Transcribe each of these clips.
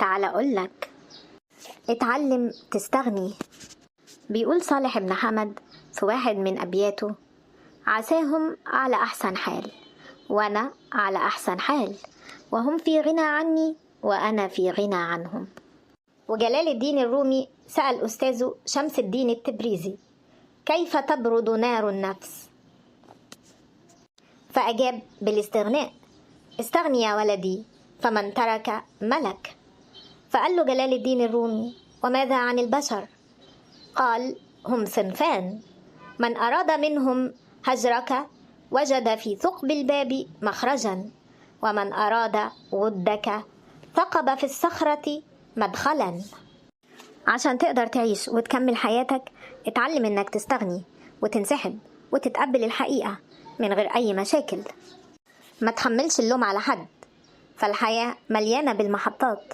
تعال أقولك، اتعلم تستغني. بيقول صالح بن حمد في واحد من أبياته: عساهم على أحسن حال وأنا على أحسن حال، وهم في غنى عني وأنا في غنى عنهم. وجلال الدين الرومي سأل أستاذه شمس الدين التبريزي: كيف تبرد نار النفس؟ فأجاب: بالاستغناء. استغني يا ولدي، فمن ترك ملك. فقال له جلال الدين الرومي: وماذا عن البشر؟ قال: هم صنفان، من أراد منهم هجرك وجد في ثقب الباب مخرجا، ومن أراد ودك ثقب في الصخرة مدخلا. عشان تقدر تعيش وتكمل حياتك، اتعلم انك تستغني وتنسحب وتتقبل الحقيقة من غير اي مشاكل. ما تحملش اللوم على حد، فالحياة مليانة بالمحطات،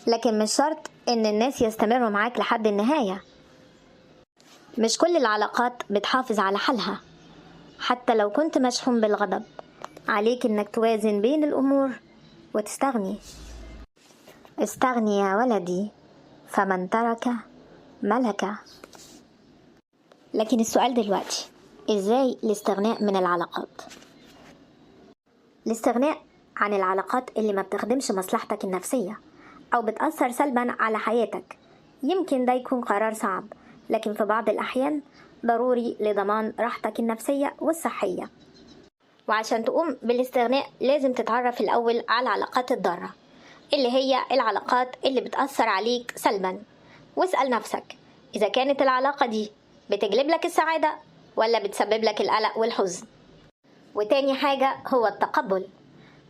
لكن مش شرط ان الناس يستمروا معاك لحد النهاية. مش كل العلاقات بتحافظ على حالها. حتى لو كنت مشحون بالغضب، عليك انك توازن بين الامور وتستغني. استغني يا ولدي، فمن ترك ملك. لكن السؤال دلوقتي: ازاي الاستغناء من العلاقات؟ الاستغناء عن العلاقات اللي ما بتخدمش مصلحتك النفسية أو بتأثر سلبا على حياتك، يمكن ده يكون قرار صعب، لكن في بعض الأحيان ضروري لضمان راحتك النفسية والصحية. وعشان تقوم بالاستغناء لازم تتعرف الأول على العلاقات الضارة، اللي هي العلاقات اللي بتأثر عليك سلبا، واسأل نفسك إذا كانت العلاقة دي بتجلب لك السعادة ولا بتسبب لك القلق والحزن. وتاني حاجة هو التقبل.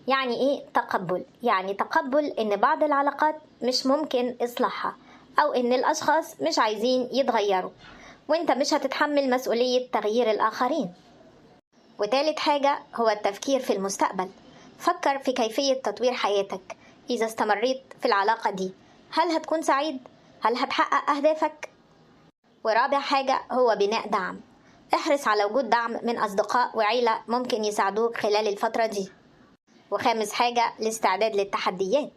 يعني إيه تقبل؟ يعني تقبل إن بعض العلاقات مش ممكن إصلاحها، أو إن الأشخاص مش عايزين يتغيروا، وإنت مش هتتحمل مسؤولية تغيير الآخرين. وتالت حاجة هو التفكير في المستقبل. فكر في كيفية تطوير حياتك إذا استمريت في العلاقة دي. هل هتكون سعيد؟ هل هتحقق أهدافك؟ ورابع حاجة هو بناء دعم. احرص على وجود دعم من أصدقاء وعيلة ممكن يساعدوك خلال الفترة دي. وخامس حاجة الاستعداد للتحديات.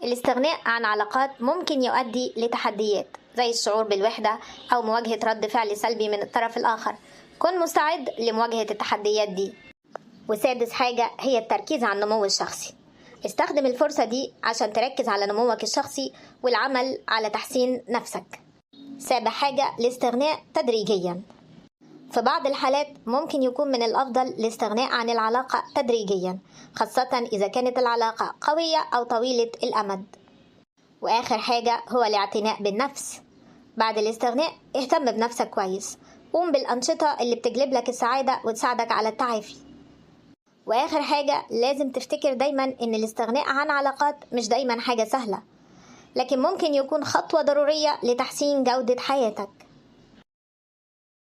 الاستغناء عن علاقات ممكن يؤدي لتحديات زي الشعور بالوحدة أو مواجهة رد فعل سلبي من الطرف الآخر. كن مستعد لمواجهة التحديات دي. وسادس حاجة هي التركيز على النمو الشخصي. استخدم الفرصة دي عشان تركز على نموك الشخصي والعمل على تحسين نفسك. سابع حاجة الاستغناء تدريجيا. في بعض الحالات ممكن يكون من الأفضل الاستغناء عن العلاقة تدريجيا، خاصة إذا كانت العلاقة قوية أو طويلة الأمد. وآخر حاجة هو الاعتناء بالنفس. بعد الاستغناء اهتم بنفسك كويس، قوم بالأنشطة اللي بتجلب لك السعادة وتساعدك على التعافي. وآخر حاجة لازم تفتكر دايما إن الاستغناء عن علاقات مش دايما حاجة سهلة، لكن ممكن يكون خطوة ضرورية لتحسين جودة حياتك.